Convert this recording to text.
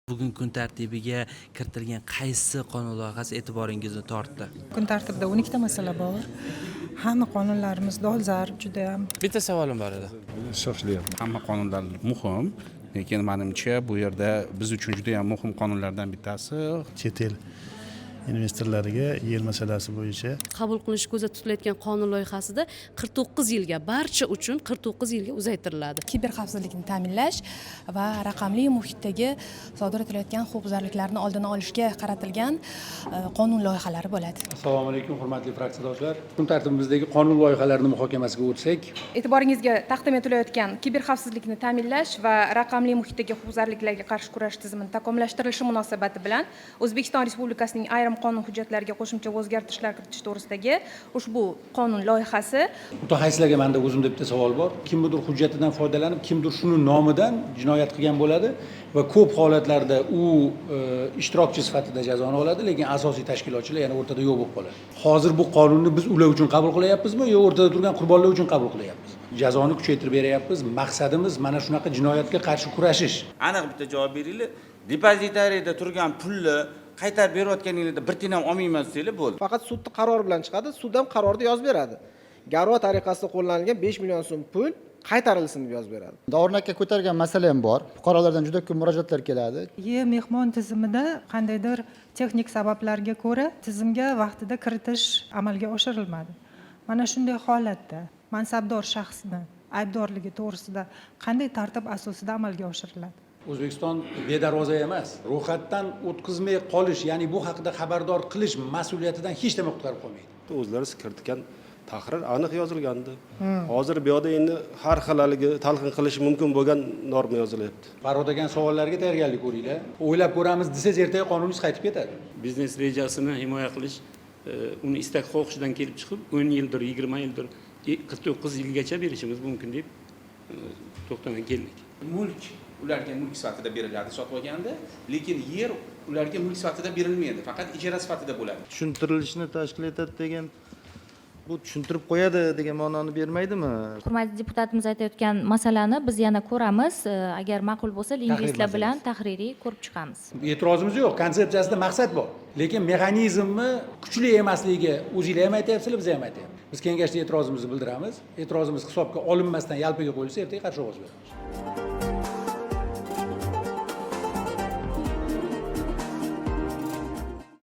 Bugun kun tartibiga kiritilgan qaysi qonun loyihasi e'tiboringizni tortdi? Kun tartibida 12 ta masala bor. Hamma qonunlarimiz dolzarb judayam. Bitta savolim bor edi. Shoshilyapman. Hamma qonunlar muhim, lekin manimcha, bu yerda biz uchun juda yam muhim qonunlardan bittasi Chet el investorlariga yer masalasi bo'yicha Qabul qilinishi ko'zda tutilayotgan qonun loyihasida 49 yilga, barcha uchun 49 yilga uzaytiriladi. Kiber xavfsizlikni ta'minlash va raqamli muhitdagi sodir etilayotgan huquqbuzarliklarni oldini olishga qaratilgan qonun loyihalari bo'ladi. Assalomu alaykum, hurmatli fraksiyadoshlar! Kun tartibimizdagi qonun loyihalarini muhokamasiga o'tsak. E'tiboringizga taqdim etilayotgan Kiber xavfsizlikni ta'minlash va raqamli muhitdagi huquqbuzarliklarga qarshi kurash tizimini takomillashtirilishi munosabati bilan O'zbekiston Respublikasining ayrim qonun hujjatlariga qo'shimcha va o'zgartirishlar kiritish to'g'risidagi ushbu qonun loyihasi Mutaxassislarga manda o'zimda bitta savol bor. Kimnidir hujjatidan foydalanib, kimdir shuni nomidan jinoyat qilgan bo'ladi va ko'p holatlarda u ishtirokchi sifatida jazoni oladi, lekin asosiy tashkilotchilar yana o'rtada yo'q bo'lib qoladi. Hozir bu qonunni biz ular uchun qabul qilyapmizmi yo o'rtada turgan qurbonlar uchun qabul qilyapmiz? Jazoni kuchaytirib beryapmiz. Maqsadimiz mana shunaqa jinoyatga qarshi kurashish. Aniq bitta javob beringlar: depozitariyda turgan pulni qaytarib berayotganinglarda bir tiyin ham olmayman desanglar, bo'ldi. Faqat sudni qarori bilan chiqadi. Sud ham qarorda yozib beradi, garov tariqasida qo'llanilgan 5 million so'm pul qaytarilsin deb yozib beradi. Davron aka ko'targan masala ham bor. Fuqarolardan juda ko'p murojaatlar keladi. E mehmon tizimida qandaydir texnik sabablarga ko'ra tizimga vaqtida kiritish amalga oshirilmadi. Mana shunday holatda mansabdor shaxsni aybdorligi to'g'risida qanday tartib asosida amalga oshiriladi? O'zbekiston bedarvoza emas. Ro'yxatdan o'tkazmay qolish, ya'ni bu haqida xabardor qilish mas'uliyatidan hech nima qutqarib qolmaydi. O'zlari kiritgan tahrir aniq yozilgandi. Hozir bu yoqda endi har xil haligi talqin qilishi mumkin bo'lgan norma yozilyapti. Farhod degan savollarga tayyorgarlik ko'ringlar. O'ylab ko'ramiz desangiz, ertaga qonuningiz qaytib ketadi. Biznes rejasini himoya qilish, uni istak xohishidan kelib chiqib 10 yildir, 20 yildir, 49 yilgacha berishimiz mumkin deb to'xtamga keldik. Mulk ularga mulk sifatida beriladi sotib olganda, lekin yer ularga mulk sifatida berilmaydi, faqat ijara sifatida bo'ladi. Tushuntirilishni tashkil etadi degan, bu tushuntirib qo'yadi degan ma'noni bermaydimi? Hurmatli deputatimiz aytayotgan masalani biz yana ko'ramiz. Agar ma'qul bo'lsa, lingvistlar bilan tahririy ko'rib chiqamiz. E'tirozimiz yo'q, konsepsiyasida maqsad bor, lekin mexanizmni kuchli emasligi o'zinglar ham aytyapsizlar, biz ham aytyapmiz. Biz kengashda e'tirozimizni bildiramiz. E'tirozimiz hisobga olinmasdan yalpiga qo'yilsa, ertaga qarshi ovoz beramiz.